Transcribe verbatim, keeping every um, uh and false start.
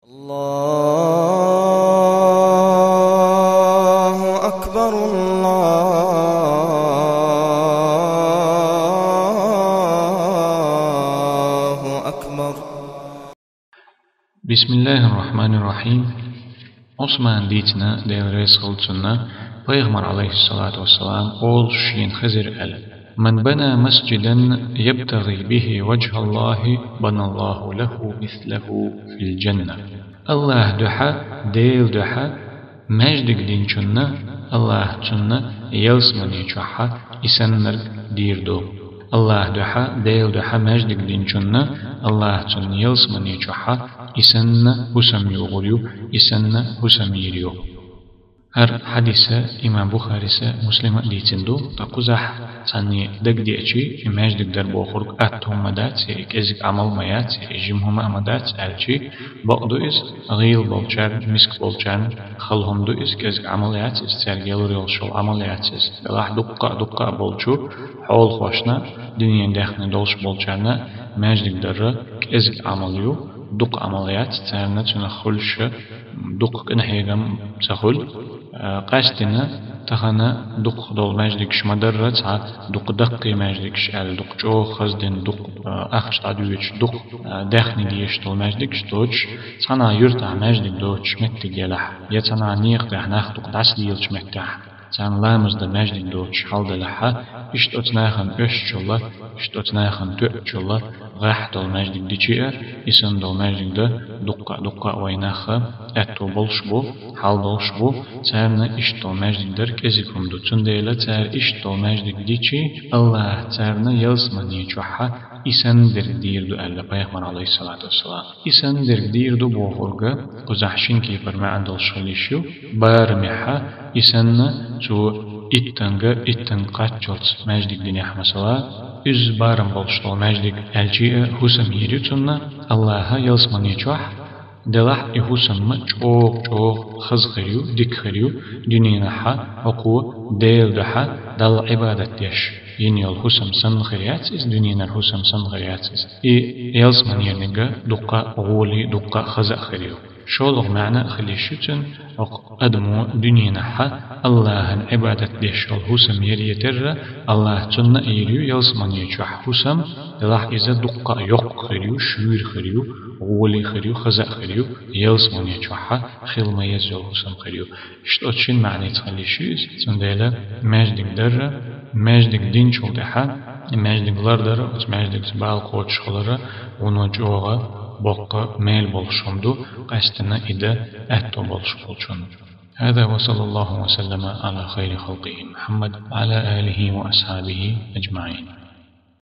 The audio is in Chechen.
الله أكبر، الله أكبر. بسم الله الرحمن الرحيم. Ӏусмана дийцина, Дела реза хилва цунна, пайхамар, عليه الصلاة والسلام, олуш шена хезира аьлла: «من بنى مسجدا يبتغي به وجه الله بنى الله له مثله في الجنة». АллахӀа дуьхьа, Дела дуьхьа маьждиг динчунна АллахӀа цунна ялсамани чохь и саннарг дийр ду. АллахӀа дуьхьа, Дела дуьхьа маьждиг динчунна АллахӀа цунна ялсамани чохь и санна хӀусам йогӀур ю, и санна хӀусам йийр ю. ХӀара хьадис имам Бухарис а, Муслима а дийцина ду, ткъа кхузахь цхьанне дагадеачи, и маьждиг дар бохург атта хӀума ма дац, я и кӀезиг Ӏамал ма яц, я и жима хӀума а ма дац аьлчи, бакъ ду иза, гӀийла болчарна, миска болчарна хала хӀума ду иза, кӀезиг Ӏамал яц иза, цаьрга ялур йолуш йолу Ӏамал яц иза. Делахь дуккха а, дуккха а болчу хьолахошна, дуьненан даьхни долуш болчарна маьждиг дарра кӀезиг Ӏамал ю, дукха Ӏамал яц, царна цунах хуьлуш дукха къинхьегам ца хуьлу. А, къаьстина тахана дукха долу маьждигаш ма дарра, цхьа дукха даккхий маьждигаш аьлла, дукха чӀогӀа хаздина, дукха, а, ахча дӀадоьдуш, дукха, а, даьхни дезаш долу маьждигаш доцуш, цхьана юьртахь маьждиг доцуш меттиг елахь, я цхьана некъа тӀехь нах дукха дӀасадийлачу меттехь, царна ламаз дан маьждиг доцуш хьал делахьа, иштта оцу нахана оьшучул а, иштта оцу нахана тоьучул а, гӀехь долу маьждиг дичи а, и санна долу маьждиг дан дуккха а, дуккха а вайн нах а аьтто болуш бу, хьал долуш бу, царна иштта долу маьждиг дар кӀезиг хӀума ду. Цундела цара иштта долу маьждиг дичи, АллахӀа царна ялсамани чохь и санна дерг дийр ду аьлла пайхамар, عليه الصلاة والسلام. И санна дерг дийр ду бохург а, кхузахь шина кепара маьӀна долуш хила йиш ю, барамехь а, и санна цо иттанга, иттанга кхаччалц маьждиг динехь, масала, изза барам болуш долу маьждиг аьлчи а, хӀусам йийр ю цунна АллахӀа ялсамани чохь, делахь и хӀусам ма чӀогӀа, чӀогӀа хаза хир ю, дика хир ю, дуьненахь а хӀокхо Дела дуьхьа, Далла Ӏибадат деш йина йолу хӀусам санна хир яц иза, дуьненара хӀусам санна хир яц иза. И ялсаманерниг а дуккха а гӀоле, дуккха а хаза а хир ю. ШолгӀа маьӀна а хила йиш ю цуьнан, хӀокху адамо дуьненахь а АллахӀан Ӏибадат деш йолу хӀусам яр а терра, АллахӀа цунна а йийр ю ялсамани чохь хӀусам, делахь иза дуккха а йоккха хир ю, шуьйра хир ю, гӀоле хир ю, хаза а хир ю, ялсамани чохь а хила ма-езза йолу хӀусам хир ю. Иштта оцу шина маьӀница хила йиш ю иза. Цундела маьждиг дарра, маьждиг динчул тӀаьхьа, и маьждиг лардар а, оцу маьждигца бала кхочуш хилар а, вуно чӀогӀа боккха мел болуш хӀума ду, къаьстина и дан аьтто болуш болчунна. هذا وصلى الله وسلم على خير خلقه محمد وعلى آله وأصحابه أجمعين.